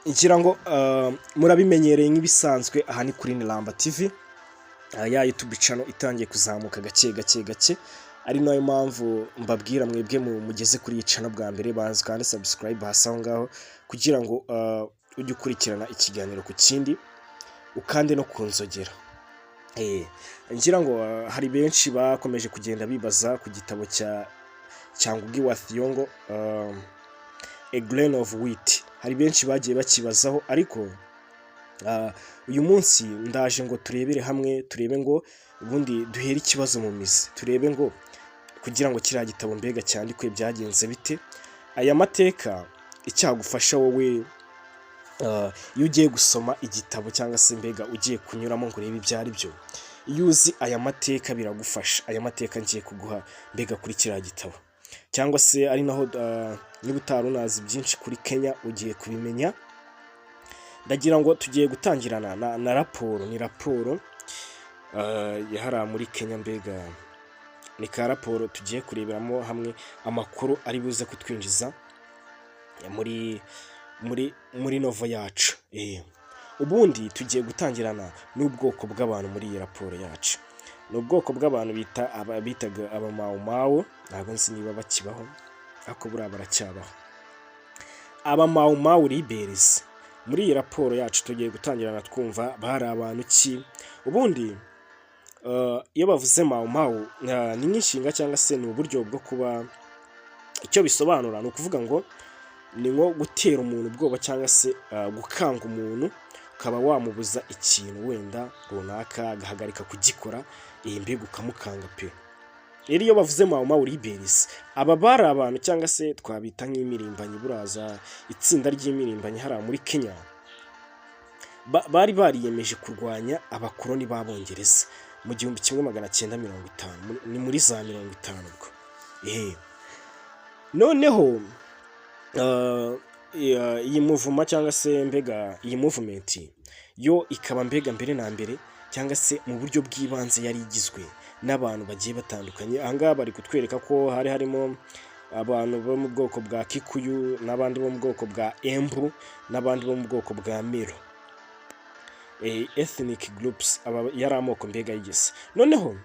Ngira ngo murabimenyereye nk'ibisanzwe, aha ni kuri Niramba TV, ya YouTube channel itangiye kuzamuka gake gake gake, ari nayo mpamvu mbabwira mwebwe mugeze kuri iyi channel bwa mbere, banza kandi subscribe hasi aho ngaho kugira ngo ujye ukurikirana ikiganiro ku kindi, ukande no ku nzogera. Ngira ngo hari benshi bakomeje kugenda bibaza ku gitabo cya Ngugi wa Thiong'o, A Grain of Wheat. Hari benshi bagiye bakibazaho, ariko uyu munsi ndaje ngo turebere hamwe, turebe ngo ubundi duhere ikibazo mu mizi, turebe ngo kugira ngo kiriya gitabo mbega cyandikwe byagenze bite. Aya mateka icyagufasha wowe iyo ugiye gusoma igitabo cyangwa se mbega ugiye kunyuramo ngo urebe ibyo ari byo, iyo uzi aya mateka biragufasha. Aya mateka ngiye kuguha mbega kuri kiriya gitabo, cyangwa se ari naho niba utari unazi byinshi kuri Kenya ugiye kubimenya. Ndagira ngo tugiye gutangirana na raporo, ni raporo yahariwe muri Kenya, mbega ni ka raporo tugiye kureberamo hamwe amakuru ari buze kutwinjiza muri novel yacu. Ubundi tugiye gutangirana n'ubwoko bw'abantu muri iyi raporo yacu. Ni ubwoko bw'abantu bita aba bitaga Abamawumawu, ntabwo nzi niba bakibaho, ariko buriya baracyabaho. Abamawumawu rebels, muri iyi raporo yacu tugiye gutangirana twumva bari abantu ki. Ubundi iyo bavuze Mawumawu ni nk'inshinga cyangwa se ni uburyo bwo kuba, icyo bisobanura ni ukuvuga ngo ni nko gutera umuntu ubwoba cyangwa se gukanga umuntu, ukaba wamubuza ikintu wenda runaka agahagarika kugikora, iyi mbega ukamukanga pe. Rero iyo bavuze Mau Mau rebels, aba bari abantu cyangwa se twabita nk'imirimbanyi, buraza itsinda ry'imirimbanyi hariya muri Kenya, bari bariyemeje kurwanya abakoloni b'Abongereza mu 1950, ni muri za 50 ubwo. Noneho iyi mouvement cyangwa se mbega iyi movement yo ikaba mbega mbere na mbere cyangwa se mu buryo bw'ibanze yari igizwe n'abantu bagiye batandukanye. Aha ngaha bari kutwereka ko hari harimo abantu bo mu bwoko bwa Kikuyu, n'abandi bo mu bwoko bwa Embu, n'abandi bo mu bwoko bwa Meru. Ethnic groups, aba yari amoko mbega yigeze. Noneho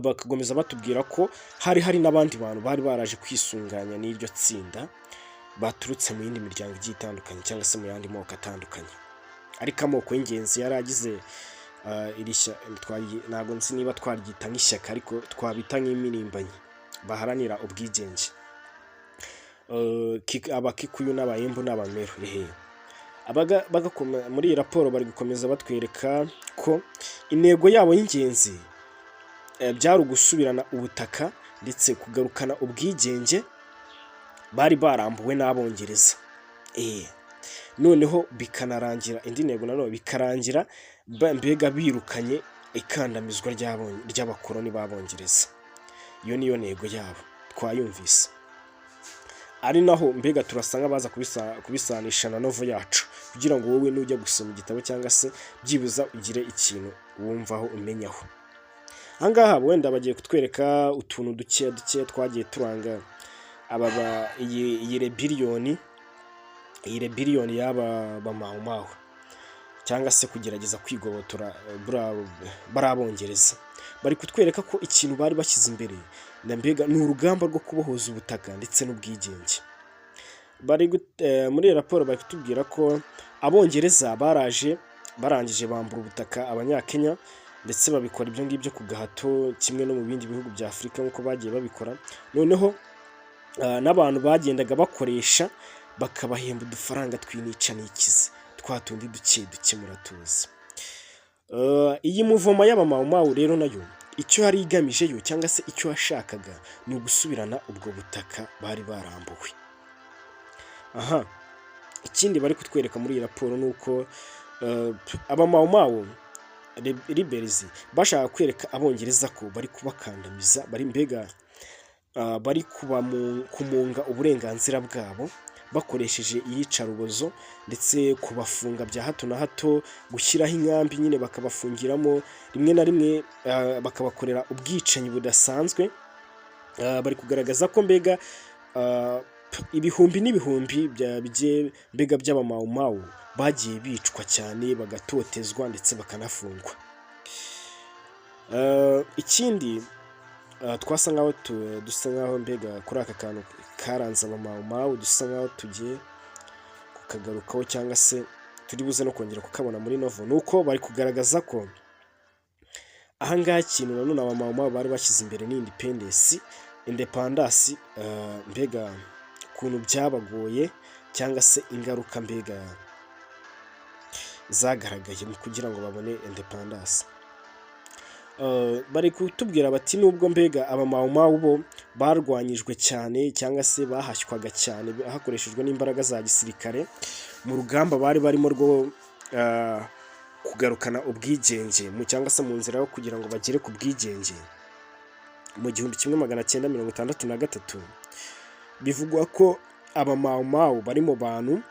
bakakomeza batubwira ko hari n'abandi bantu bari baraje kwisunganya n'iryo tsinda, baturutse mu yindi miryango igiye itandukanye cyangwa se mu yandi moko atandukanye, ariko amoko y'ingenzi yari agize iri ntabwo nzi niba twaryita nk'ishyaka, ariko twabita nk'imirimbanyi baharanira ubwigenge. Abakikuyu n'Abayembu n'Abameru. Ehe. Muri iyi raporo bari gukomeza batwereka ko intego yabo y'ingenzi byari ugusubirana ubutaka ndetse kugarukana ubwigenge bari barambuwe n'Abongereza. Noneho bikanarangira, indi ntego nanone bikarangira mbega birukanye ikandamizwa ry'abakoloni b'Abongereza. Iyo niyo ntego yabo twayumvise, ari naho mbega turasa nk'abaza kubisanisha na novel yacu, kugira ngo wowe nujya gusoma igitabo cyangwa se byibuza ugire ikintu wumvaho umenyaho. Aha ngaha wenda bagiye kutwereka utuntu duke duke twagiye turanga aba iyi rebellion y'aba Bamawumawu cyangwa se kugerageza kwigobotora bariya Abongereza. Bari kutwereka ko ikintu bari bashyize imbere na mbega ni urugamba rwo kubohoza ubutaka ndetse n'ubwigenge. Muri iyi raporo bari kutubwira ko Abongereza baraje, barangije bambura ubutaka Abanyakenya, ndetse babikora ibyo ngibyo ku gahato kimwe no mu bindi bihugu bya Afurika nk'uko bagiye babikora. Noneho n'abantu bagendaga bakoresha bakabahemba udufaranga twinica n'ikize, twa tundi duke duke muratuzi. Iyi mouvement y'Abamawumawu rero nayo icyo yari igamije yo cyangwa se icyo yashakaga ni ugusubirana ubwo butaka bari barambuwe. Aha ikindi bari kutwereka muri iyi raporo ni uko Abamawumawu rebels bashaka kwereka Abongereza ko bari kubakandamiza, bari mbega bari kumunga uburenganzira bwabo bakoresheje iyicarubozo, ndetse kubafunga bya hato na hato, gushyiraho inkambi nyine bakabafungiramo, rimwe na rimwe bakabakorera ubwicanyi budasanzwe. Bari kugaragaza ko mbega Ibihumbi n'ibihumbi bigiye mbega by'Abamawumawu bagiye bicwa cyane, bagatotezwa ndetse bakanafungwa. Ikindi twasa nkaho dusa nkaho mbega kuri aka kantu karanze Abamawumawu, dusa nkaho tugiye kukagarukaho cyangwa se turi buze no kongera kukabona muri novel, ni uko bari kugaragaza ko ahangaha ikintu nanone Abamawumawu bari bashyize imbere ni independence. Mbega ukuntu byabagoye cyangwa se ingaruka mbega zagaragaye mu kugira ngo babone independence. Bari kutubwira bati nubwo mbega Abamawumawu bo barwanyijwe cyane cyangwa se bahashywaga cyane hakoreshejwe n'imbaraga za gisirikare mu rugamba bari barimo rwo kugarukana ubwigenge mu cyangwa se mu nzira yo kugira ngo bagere ku bwigenge mu 1963, bivugwa ko Abamawumawu bari mu bantu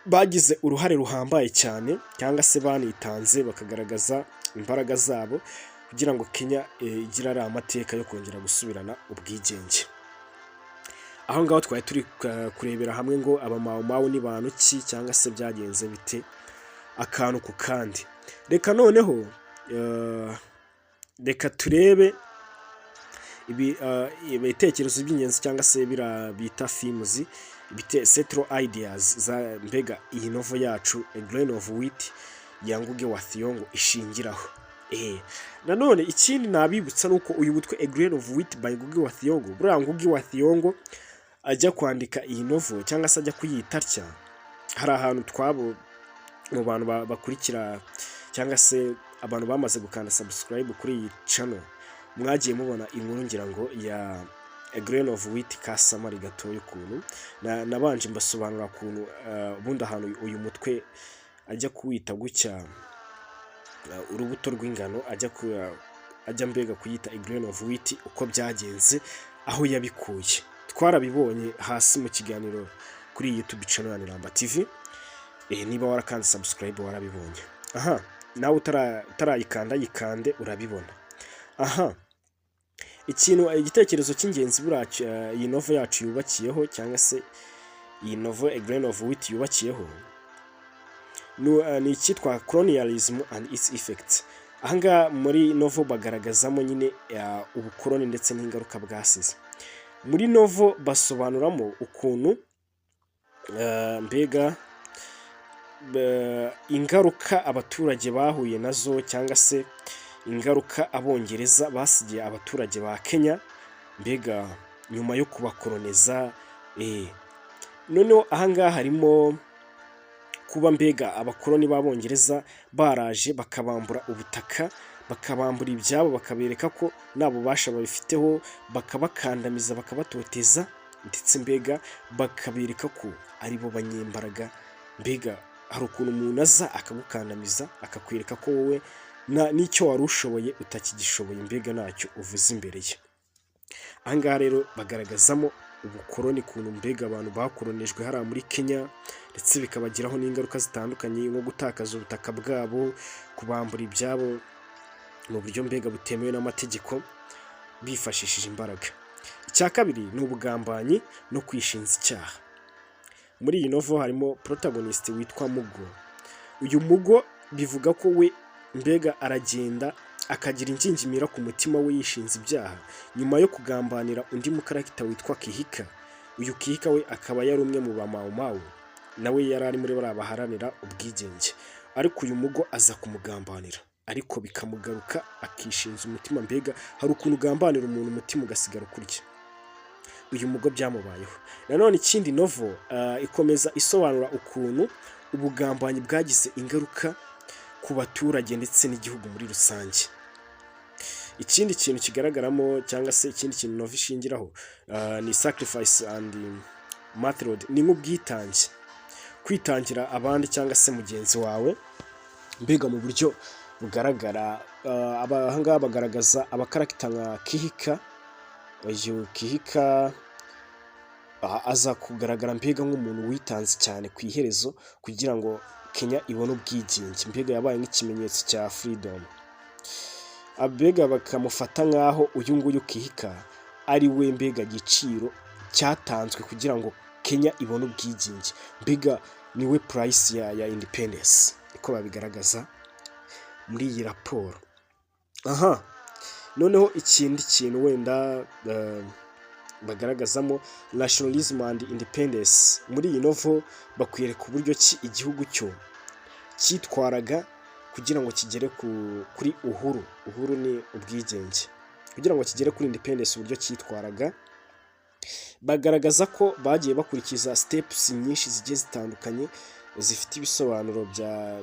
bagize uruhare ruhambaye cyane cyangwa se banitanze, bakagaragaza imbaraga zabo kugira ngo Kenya igire ariya amateka yo kongera gusubirana ubwigenge. Aho ngaho twari turi kurebera hamwe ngo Abamawumawu ni bantu ki cyangwa se byagenze bite, akantu ku kandi. Reka noneho reka turebe ibitekerezo by'ingenzi cyangwa se biriya bita themes, central ideas za mbega iyi novel yacu A Grain of Wheat ya Ngugi wa Thiong'o ishingiraho. Nanone ikindi nabibutsa ni uko uyu mutwe A Grain of Wheat by Ngugi wa Thiong'o, buriya Ngugi wa Thiong'o ajya kwandika iyi novel cyangwa se ajya kuyita atya, hari ahantu twabo mu bantu bakurikira cyangwa se abantu bamaze gukanda subscribe kuri iyi channel, mwagiye mubona inkuru ngira ngo ya A Grain of Wheat ka summary gatoya, ukuntu nabanje mbasobanura ukuntu ubundi ahantu uyu mutwe ajya kuwita gutya, urubuto rw'ingano, ajya mbega kuyita A Grain of Wheat, uko byagenze, aho yabikuye, twarabibonye hasi mu kiganiro kuri iyi YouTube channel ya Niramba TV. Niba warakanze subscribe warabibonye. Aha nawe utarayikanda yikande urabibona. Aha ikintu, igitekerezo cy'ingenzi buriya iyi novel yacu yubakiyeho cyangwa se iyi novel A Grain of Wheat yubakiyeho ni icyitwa colonialism and its effects. Ahangaha muri novel bagaragazamo nyine ubukoloni ndetse n'ingaruka bwasize. Muri novel basobanuramo ukuntu mbega ingaruka abaturage bahuye nazo cyangwa se ingaruka Abongereza basigiye abaturage ba Kenya mbega nyuma yo kubakoloniza. Noneho ahangaha harimo kuba mbega abakoloni b'Abongereza baraje bakabambura ubutaka, bakabambura ibyabo, bakabereka ko nta bubasha babifiteho, bakabakandamiza, bakabatoteza, ndetse mbega bakabereka ko ari bo banyembaraga. Mbega hari ukuntu umuntu aza akagukandamiza, akakwereka ko wowe n'icyo wari ushoboye utakigishoboye, mbega ntacyo uvuze imbere ye. Ahangaha rero bagaragazamo ubukoloni, ukuntu mbega abantu bakolonijwe hariya muri Kenya, ndetse bikabagiraho n'ingaruka zitandukanye nko gutakaza ubutaka bwabo, kubambura ibyabo mu buryo mbega butemewe n'amategeko bifashishije imbaraga. Icya kabiri ni ubugambanyi no kwishinza icyaha. Muri iyi novel harimo protagonist witwa Mugo. Uyu Mugo bivuga ko we mbega aragenda akagira ingingimira ku mutima we, yishinze ibyaha nyuma yo kugambanira undi mu character witwa Kihika. Uyu Kihika we akaba yari umwe mu Bamawumawu, nawe yari ari muri bariya baharanira ubwigenge, ariko uyu Mugo aza kumugambanira, ariko bikamugaruka akishinza umutima. Mbega hari ukuntu ugambanira umuntu umutima ugasigara ukurya. Uyu Mugo byamubayeho. Nanone ikindi, novel ikomeza isobanura ukuntu ubugambanyi bwagize ingaruka ku baturage ndetse n'igihugu muri rusange. Ikindi kintu kigaragaramo cyangwa se ikindi kintu novel ishingiraho ni sacrifice and martyrdom, ni nk'ubwitange, kwitangira abandi cyangwa se mugenzi wawe mbega mu buryo bugaragara. Aha ngaha bagaragaza aba character nka Kihika. Uyu Kihika aza kugaragara mbega nk'umuntu witanze cyane ku iherezo kugira ngo Kenya ibone ubwigenge, mbega yabaye nk'ikimenyetso cya freedom. Mbega bakamufata nk'aho uyu nguyu Kihika ari we mbega giciro cyatanzwe kugira ngo Kenya ibone ubwigenge. Mbega niwe price ya independence, niko babigaragaza muri iyi raporo. Aha noneho ikindi kintu wenda bagaragazamo, nationalism and independence. Muri iyi novel bakwereka uburyo ki igihugu cyo cyitwaraga kugira ngo kigere kuri uhuru. Uhuru ni ubwigenge. Kugira ngo kigere kuri independence, uburyo cyitwaraga, bagaragaza ko bagiye bakurikiza steps nyinshi zigiye zitandukanye zifite ibisobanuro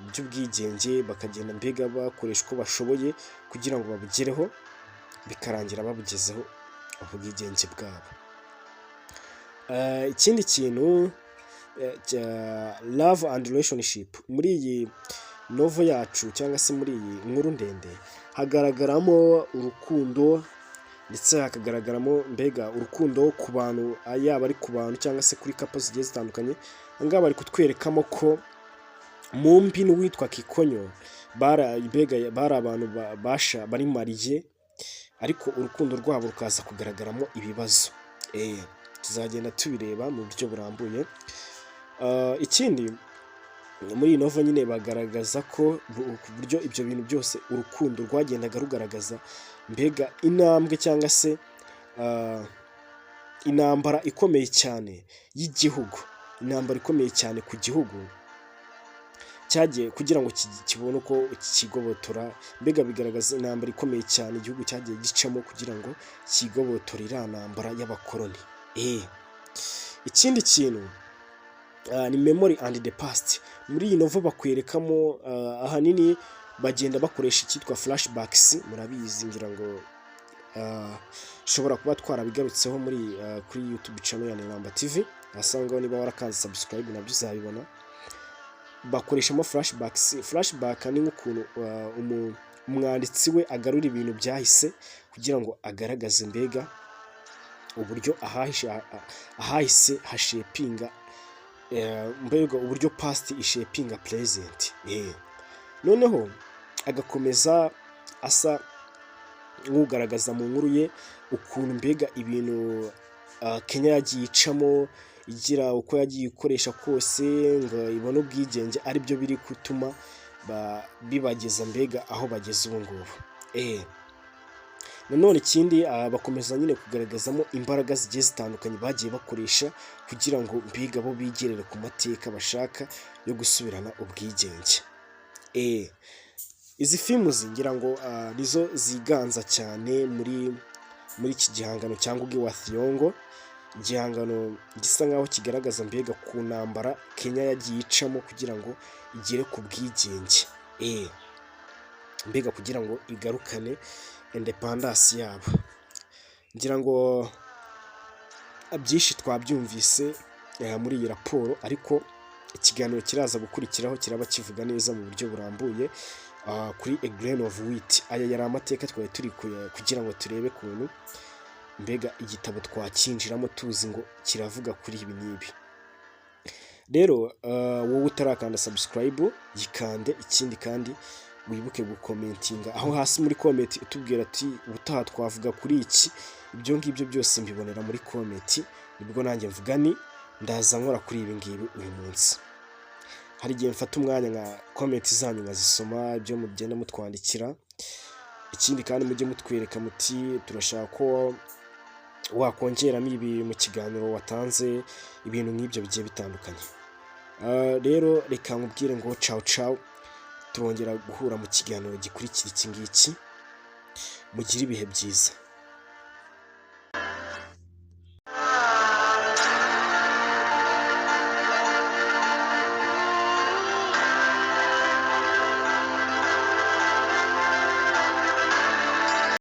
by'ubwigenge, bakagenda mbega bakoresha uko bashoboye kugira ngo babugereho, bikarangira babugezeho ubwigenge bwabo. Ikindi kintu cya love and relationship, muri iyi novel yacu cyangwa se muri iyi nkuru ndende, hagaragaramo urukundo, ndetse hakagaragaramo mbega urukundo ku bantu, yaba ari ku bantu cyangwa se kuri couple zigiye zitandukanye. Aha ngaha bari kutwerekamo ko Mumbi n'uwitwa Gikonyo mbega bari abantu basha bari marié, ariko urukundo rwabo rukaza kugaragaramo ibibazo. Tuzagenda tubireba mu buryo burambuye. Ikindi muri iyi novel nyine bagaragaza ko ku buryo ibyo bintu byose urukundo rwagendaga rugaragaza, mbega intambwe cyangwa se intambara ikomeye cyane y'igihugu, intambara ikomeye cyane ku gihugu cyagiye kugira ngo kibone uko kigobotora. Mbega bigaragaza intambara ikomeye cyane igihugu cyagiye gicamo kugira ngo kigobotore iriya ntambara y'abakoloni. Ikindi kintu ni memory and the past. Muri iyi novel bakwerekamo ahanini bagenda bakoresha icyitwa flashbacks. Murabizi, ngira ngo ushobora kuba twarabigarutseho muri kuri YouTube channel ya Niramba TV. Ahasangaho niba warakanze subscribe nabyo uzabibona. Bakoreshamo flashbacks. Flashback ni nk'ukuntu umwanditsi we agarura ibintu byahise kugira ngo agaragaze mbega uburyo ahahise hashapinga, mbega uburyo past ishapinga present. Noneho agakomeza asa nk'ugaragaza mu nkuru ye ukuntu mbega ibintu Kenya yagiye icamo, igira uko yagiye ikoresha kose ngo ibone ubwigenge, aribyo biri gutuma bibageza mbega aho bageze ubu ngubu. Nanone ikindi, bakomeza nyine kugaragazamo imbaraga zigiye zitandukanye bagiye bakoresha kugira ngo mbega bo bigerere ku mateka bashaka yo gusubirana ubwigenge. Izi themes ngira ngo nizo ziganza cyane muri iki gihangano cya Ngugi wa Thiong'o, igihangano gisa nkaho kigaragaza mbega ku ntambara Kenya yagiye icamo kugira ngo igere ku bwigenge, mbega kugira ngo igarukane independence yabo. Ngira ngo byinshi twabyumvise muri iyi raporo, ariko ikiganiro kiraza gukurikiraho kiraba kivuga neza mu buryo burambuye kuri A Grain of Wheat. Aya yari amateka twari turi kugira ngo turebe ukuntu mbega igitabo twakinjiramo tuzi ngo kiravuga kuri ibi n'ibi. Rero wowe utarakanda subscribe, yikande. Ikindi kandi wibuke gucommentinga aho hasi muri comment, utubwira ati ubutaha twavuga kuri iki. Ibyo ngibyo byose mbibonera muri comment, nibwo nanjye mvuga ni ndaza nkora kuri ibi ngibi uyu munsi. Hari igihe mfata umwanya nka comment zanyu nkazisoma, ibyo mugenda mutwandikira. Ikindi kandi mujye mutwereka muti turashaka ko wakongeramo ibi mu kiganiro watanze, ibintu nk'ibyo bigiye bitandukanye. Rero reka nkubwire ngo ciao ciao, turongera guhura mu kiganiro gikurikira iki ngiki. Mugire ibihe byiza.